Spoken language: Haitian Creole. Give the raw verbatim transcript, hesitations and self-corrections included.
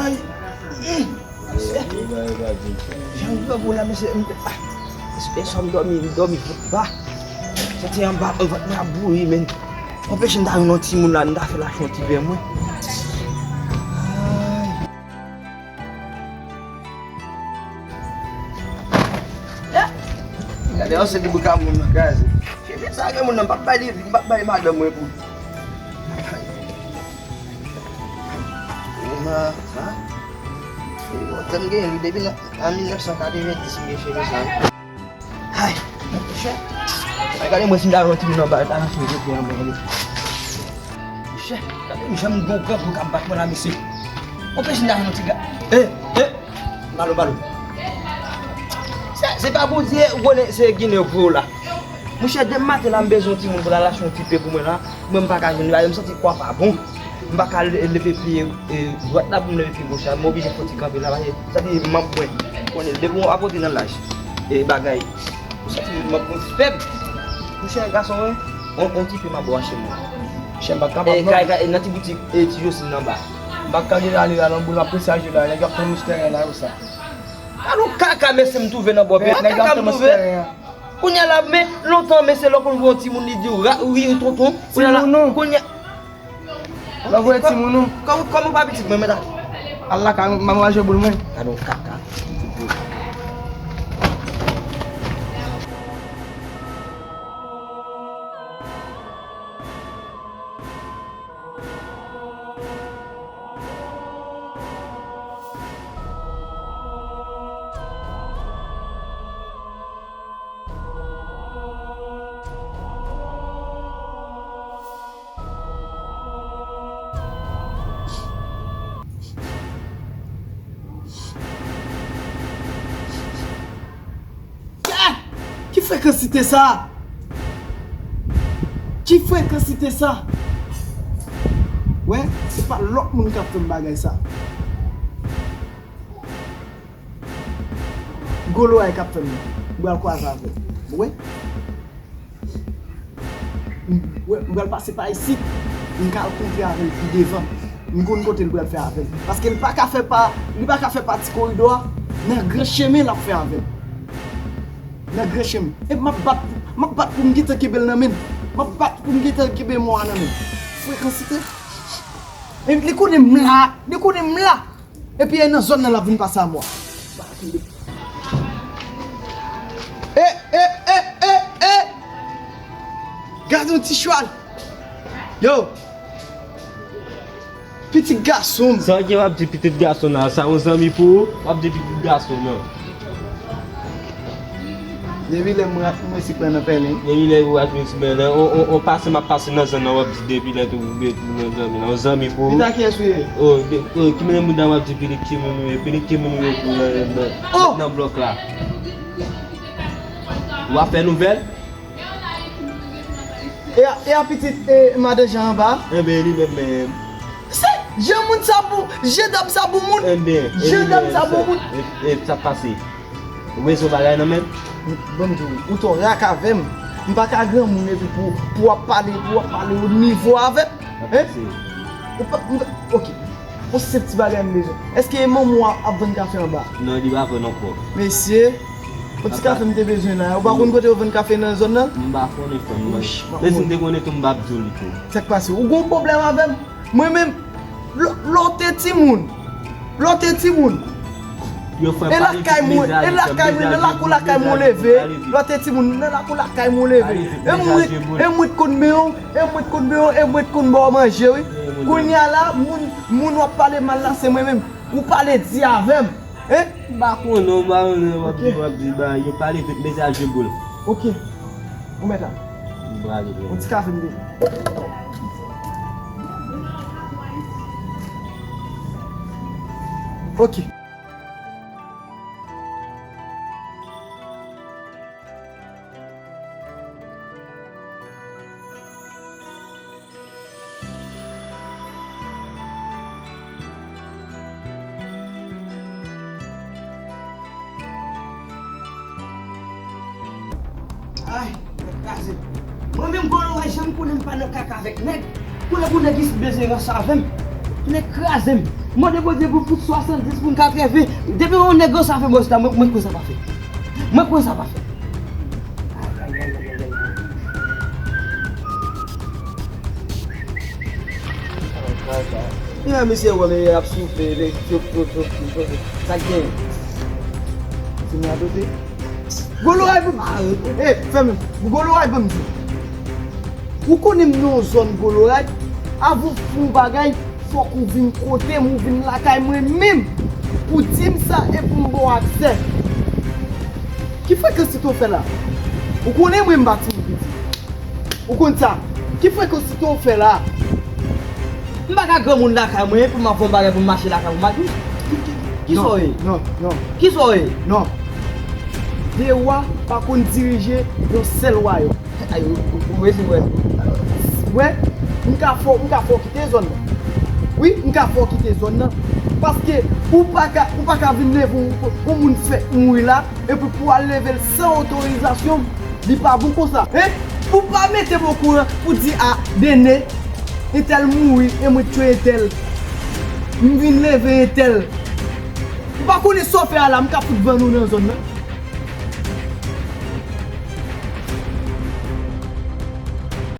Ay, mm, mesye. Jan m twò gwo la, mesye. M, ah, espè sa m dòmi, m dòmi vant ba. Santi anba, vant mwen ap bouyi, men. Anpeche m ta jwenn yon timoun la, m ta fè l achte yon ti bè mwen. Ay. Eh, gade yon seri de bouk a moun nan kraze. Cheve sa gen moun nan, m p ap bay li, m p ap bay madanm mwen pou. Sa, sa. Yo, tèm gen li depi nan, an mil nèf san katrevenndis m gen cheve sa. Ay, monchè. Ay, gade mwen si m ta yon timoun anba, ta nan cheve byen anba li. Monchè, gade monchè m gon gran bouk ap bat mwen la, mesye. Monchè, si m ta yon ti ga. Eh, eh. Balo, balo. Se, se pa Bondye, ou konnen se Ginen yo voye w la. Monchè, demen maten la, m bezwen yon timoun pou l al achte yon ti pe pou mwen la. Mwen, m pa ka jwenn li, m santi kò a pa bon. M pa ka le-, leve pye, e, dwat la pou m leve pye goch la. M oblije fè yon ti kanpe la, paske sa te mank mwen. Ou konnen, depi w ap monte nan laj, e, bagay, ou santi mank mwen fèb. Monchè, gason, wi, on, on ti pe m ap branche mwen. Monchè, m pa kapab, non. Kay, kay, nan ti boutik, e, ti Josin nan ba. M pa ka gade ale la nan boul, m ap prese al jwe la. Nèg ap pran mouch tèren la, yo sa. Gade yon kaka mesye m twouve nan bò pye. Kaka m twouve. Kounye a la, men lontan mesye lè w konn voye yon timoun li di w ra-, wi, tonton. Kounye a la, kounye a. Lè w voye timoun ou. Kòm, kòm ou pa pitit mwen, men la. Al lakay ou, m al jwe boul mwen. Gade yon kaka. Gad! Ki frekansite sa? Ki frekansite sa? Wè, se pa lòt moun k ap fè m bagay sa. Gwo loray k ap fè m nan. M pral kwaze avè l. Ou wè? M, wè, m pral pase pa isit. M ka al kontre avè l pi devan. M konn kote l pral fè avè l. Paske l pa ka fè pa, li pa ka fè pa ti koridò a. Nan gran chemen l ap fè avè l. Nan gran chemen. E m ap bat, m ap bat pou m gentan kenbe l nan men m. M ap bat pou m gentan kenbe mò a nan men m. Frekansite. E li konnen m la, li konnen m la. Epi e nan zòn nan l ap vin pase a mò. E, e, e, e, e! Gade yon ti chwal! Yo! Pitit gason m! Sa w gen w ap di pitit gason nan? Sa yon zanmi pou ou? W ap di pitit gason nan. Depi lè m rat mwen si pran nan pèlen. Depi lè ou rat mwen si pran nan, on, on, on pase m ap pase nan zòn nan, w ap di depi lè tou, tou nan zanmi nan. On zanmi pou ou. Pita kiyès ou ye? Oh, de, oh, ki menm moun nan w ap di pitit ki moun ou ye, pitit ki moun ou ye pou nan, nan, nan blòk la. W ap fè nouvèl? E a, e a pitit, e, madan Jan anba? Enben, li menm menm. Se je moun sa pou, je dam sa pou moun. Enben, je dam sa pou moun. E, e, sa pase. Ou bezwen bagay nan men m? Ban m di w, ou twò rak avè m. M pa ka granmoun epi pou, pou w ap pale, pou w ap pale o nivo avè m. Hein? Ou pa, m pa, ok. On senp ti bagay m bezwen. Èske manman w ap vann kafe anba? Non, li pa vann ankò. Mesye, on ti kafe m te bezwen la. Ou pa konn kote yo vann kafe nan zòn nan? M pa konnen frè m, non. Men si m te konnen tou, m p ap di w li tou. Sa k pase? Ou gon pwoblèm avè m? Mwen menm, lè, lè w te timoun, lè w te timoun, e lakay mwen, e lakay mwen, nan lakou lakay mwen w leve, lè w te timoun, nan lakou lakay mwen w leve. E mwen, e mwen t konn benyen w, e mwen t konn benyen w, e mwen t konn ba w manje, wi. Kounye a la, moun, moun w ap pale mal la, se mwen menm. Ou pale di avè m, hein? M pa konnen, m pa konnen, w ap di, w ap di, ba, yo pale vit, mesye al jwe boul. Ok. Ou mèt la. M prale, frè. On ti kafe m bezwen. Ok. Ay, nèg kraze. Mwen menm, gwo loray, jan m konnen m pa nan kaka avèk nèg. Kounye a pou nèg isit bezwen ranse avè m. Nèg kraze m. Mande Bondye pou, pou swasanndis, pou m katreven. Depi yon nèg ranse avè m, mwen, mwen kwè sa pa fèt. Mwen kwè sa pa fèt. Sa va kraze. Li wè misye wè, men ap soufle, li, fyo, fyo, fyo, fyo, fyo. Sa k gen? Ti mwen adote. Goloray pou, ah, eh, fèmen. Goloray pou m di. Ou konnen m nan yon zòn Goloray. Avan w fè yon bagay, fòk ou vin kote m, ou vin lakay mwen menm. Pou di m sa e pou m ba w aksè. Ki frekans ti to fè la? Ou konnen mwen m pa timoun piti. Ou konn sa? Ki frekans ti to fè la? M pa ka granmoun lakay mwen pou m ap fè yon bagay pou m mache lakay pou m mache. Ki, ki, ki sa w ye? Non, non, Ki sa w ye? Non. De wa pa konn dirije yon sèl wayòm. Ay, ou, ou, ou resi wè. Wè, m ka fè, m ka fè w kite zòn nan. Wi, m ka fè w kite zòn nan. Paske ou pa ka, ou pa ka vin leve yon, yon moun fèk mouri la, epi pou w al leve l san otorizasyon m, li pa bon konsa. Hein? Ou pa mete m okouran pou di, a, Dene, entèl mouri, e mwen tchwe entèl. M vin leve entèl. Ou pa konnen sa w fè a la, m ka fout vann ou nan zòn nan.